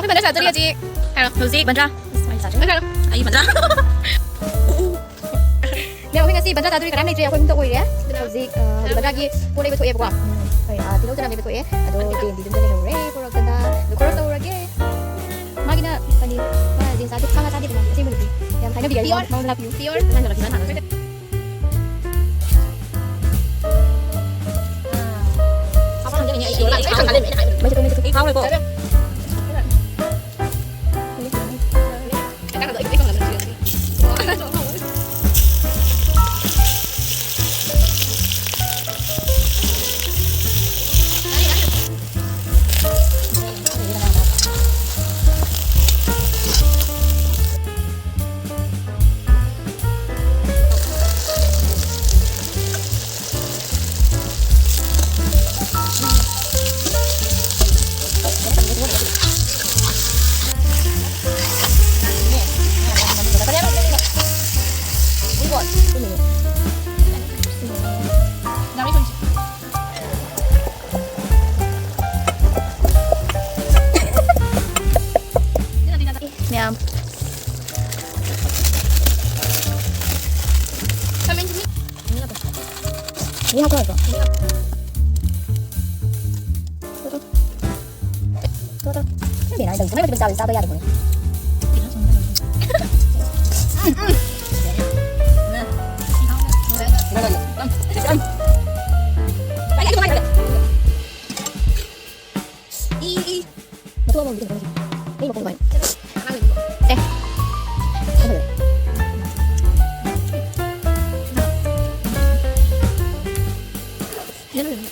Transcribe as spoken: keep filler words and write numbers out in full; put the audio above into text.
ꯑꯩꯈꯣꯏ ꯕꯟꯗ꯭ꯔꯥ ꯆꯥꯗꯣꯔꯤ ꯍꯧꯖꯤꯛ꯫ ꯍꯥꯏꯔꯣ, ꯍꯧꯖꯤꯛ ꯕꯟꯗ꯭ꯔꯥ꯫ ꯅꯪ ꯍꯥꯏꯔꯣ꯫ ꯑꯩ ꯕꯟꯗ꯭ꯔꯥ꯫ ꯃꯌꯥꯝ, ꯑꯩꯈꯣꯏ ꯉꯁꯤ ꯕꯟꯗ꯭ꯔꯥ ꯆꯥꯗꯣꯔꯤ ꯀꯅꯥꯝ ꯂꯩꯇ꯭ꯔꯦ, ꯑꯩꯈꯣꯏ ꯑꯍꯨꯝꯇ ꯑꯣꯏꯔꯦ꯫ ꯑꯗꯨꯅ ꯍꯧꯖꯤꯛ, ꯑ, ꯍꯧꯖꯤꯛ ꯕꯟꯗ꯭ꯔꯥꯒꯤ ꯄꯣꯠ ꯂꯩꯕ ꯊꯣꯛꯑꯦꯕꯀꯣ꯫ ꯎꯝ꯫ ꯍꯣꯏ, ꯑ, ꯇꯤꯜꯍꯧ ꯆꯅꯝ ꯂꯩꯕ ꯊꯣꯛꯑꯦ꯫ ꯑꯗꯣ ꯖꯦꯟꯗꯤ ꯌꯨꯝꯗ ꯂꯩꯍꯧꯔꯦ, ꯄꯣꯔꯛꯇꯅ꯫ ꯑꯗꯣ ꯈꯣꯔꯣꯁ ꯇꯧꯔꯒꯦ꯫ ꯃꯥꯒꯤꯅ ꯀꯔꯤ? ꯃꯥ ꯖꯦꯟ ꯆꯥꯗꯦ, ꯁꯥ ꯉꯥ ꯆꯥꯗꯦꯗꯅ, ꯑꯁꯦꯡꯕꯗꯨꯗꯤ꯫ ꯌꯥꯝ ꯊꯥꯏꯅꯕꯤꯒ ꯑꯩ pure꯫ ꯃꯉꯣꯟꯗ ꯂꯥꯛꯄꯤꯌꯨ꯫ Pure꯫ ꯃꯩ ꯊꯥꯗꯣꯛꯑꯣ, ꯃꯩ ꯊꯥꯗꯣꯛꯑꯣ꯫ ꯍꯥꯎꯔꯦꯀꯣ꯫ ꯃꯌꯥꯝ꯫ ꯃꯤ ꯍꯥꯞꯄ ꯅꯠꯇ꯭ꯔꯣ? ꯇꯣ, ꯇꯣ꯫ ꯕꯦꯅꯥ ꯆꯪ-, ꯀꯃꯥꯏꯅ ꯆꯥꯕ ꯌꯥꯗꯕꯅꯣ? E, E. ꯃꯇꯨꯝ ꯑꯃꯃꯝꯗꯤ ꯀꯩꯅꯣ ꯇꯧꯁꯤ꯫ ꯑꯩ ꯃꯈꯣꯡ ꯅꯨꯡꯉꯥꯏ꯫ ꯑꯦ꯫ ꯈꯪꯗꯦ꯫ ꯐꯖꯅ ꯐꯖꯅ꯫